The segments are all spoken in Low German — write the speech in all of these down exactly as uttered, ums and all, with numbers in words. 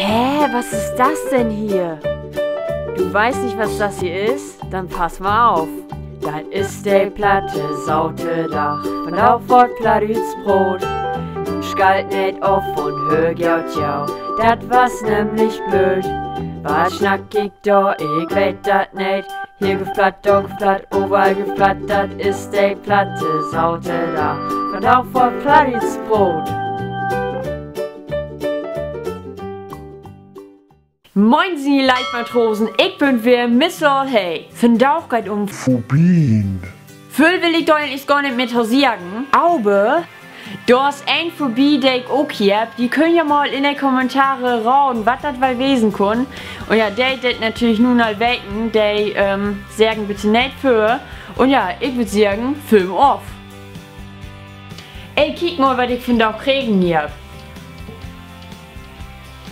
Hä, was ist das denn hier? Du weißt nicht, was das hier ist? Dann pass mal auf. Dat is de platte Saterdag, vandaag word Plattdüütsch proot. Nu schalt neet of un höör goot to, dat was nämlich blööd. Wat snack ik dor, ik weet dat neet. Hier gifft Platt, dor gifft Platt, overall gifft Platt, dat is de platte Saterdag, vandaag word Plattdüütsch proot. Moin, ji Leichtmatrosen, ik bün weer Miss Loreley. Vandaag geiht 't üm Phobien. Vööl will ik dor egentlich gor nich mehr to seggen, aver dor is een Phobie, de ik ok hier hebb. Ji köönt ja mal in de Kommentare raden, wat dat woll wesen kunn. Un ja, de, de dat natürlich nu al weten, de, ähm, seggen bitte neet vör. Un ja, ik würr seggen, Film of. Ey, kiek mal, wat ik vandaag kregen hier.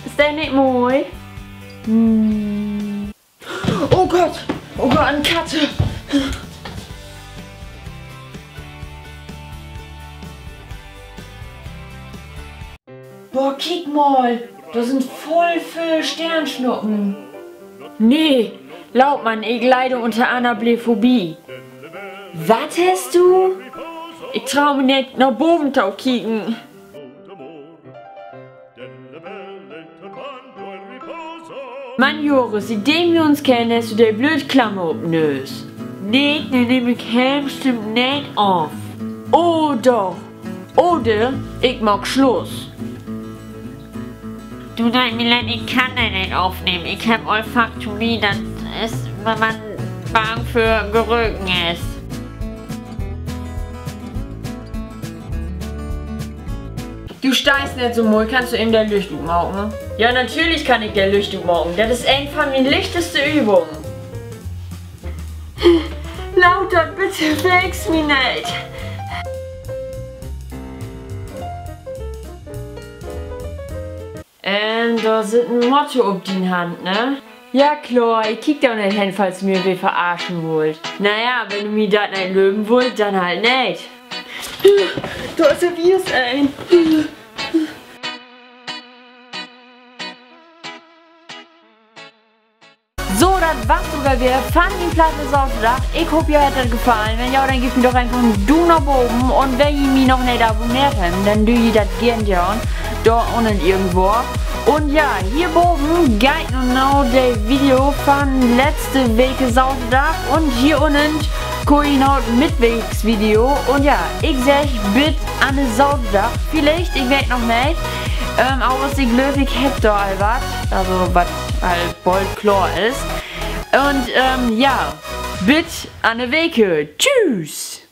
Is de neet moi? Oh Gott, oh Gott, en Katte. Boah, kiek mal, dor sünd vull vööl Steernsnuppen. Nee, laat man, ik leide unner Anablephobie. Wat hest du? Ik tro mi neet, na boven to kieken. Mann, Joris, siet de wi uns kennen, hest du de blööd Klammer op'n Nöös. Nee, de nehm ik heel bestimmt neet af. Oh doch. Oder ik maak Sluss. Du, deit mi leed, ik kann de neet afnehmen. Ik hebb Olfaktomie, dat is, wenn man bang för Gerüchen is. Du steihst neet so moi, kannst du even de Lücht utmaken? Ja, natürlich kann ik de Lücht utmaken. Dat is een van mien lichteste Övungen. Lauter, bitte, weeks mi neet. Un dor sitt en Motte op dien Hand, ne? Ja, kloor, ik kiek dor neet hen, falls du mi weer verarschen wullt. Na ja, wenn du mi dat neet glöven wullt, denn halt neet. Dor is ja wiss een. So, dat was 't ok al weer van mien platte Saterdag. Ik hoop, jo hett dat gefallen. Wenn ja, denn geevt mi doch eenfach en Duum na boven. Un wenn ji mi noch neet abonneert hebbt, denn doot ji dat geern doon. Dor ünnen irgendwo. Un ja, hier boven geiht nu na de Video van letzte Week Saterdag un hier ünnen kummt na 't Midweeksvideo. Un ja, ik segg bit an de Saterdag. Villicht, ik weet noch neet. Ähm, aver ik glööv, ik hebb dor al wat. Also, wat al bold kloor is. Un, ähm, ja, bit an de Week. Tschüss!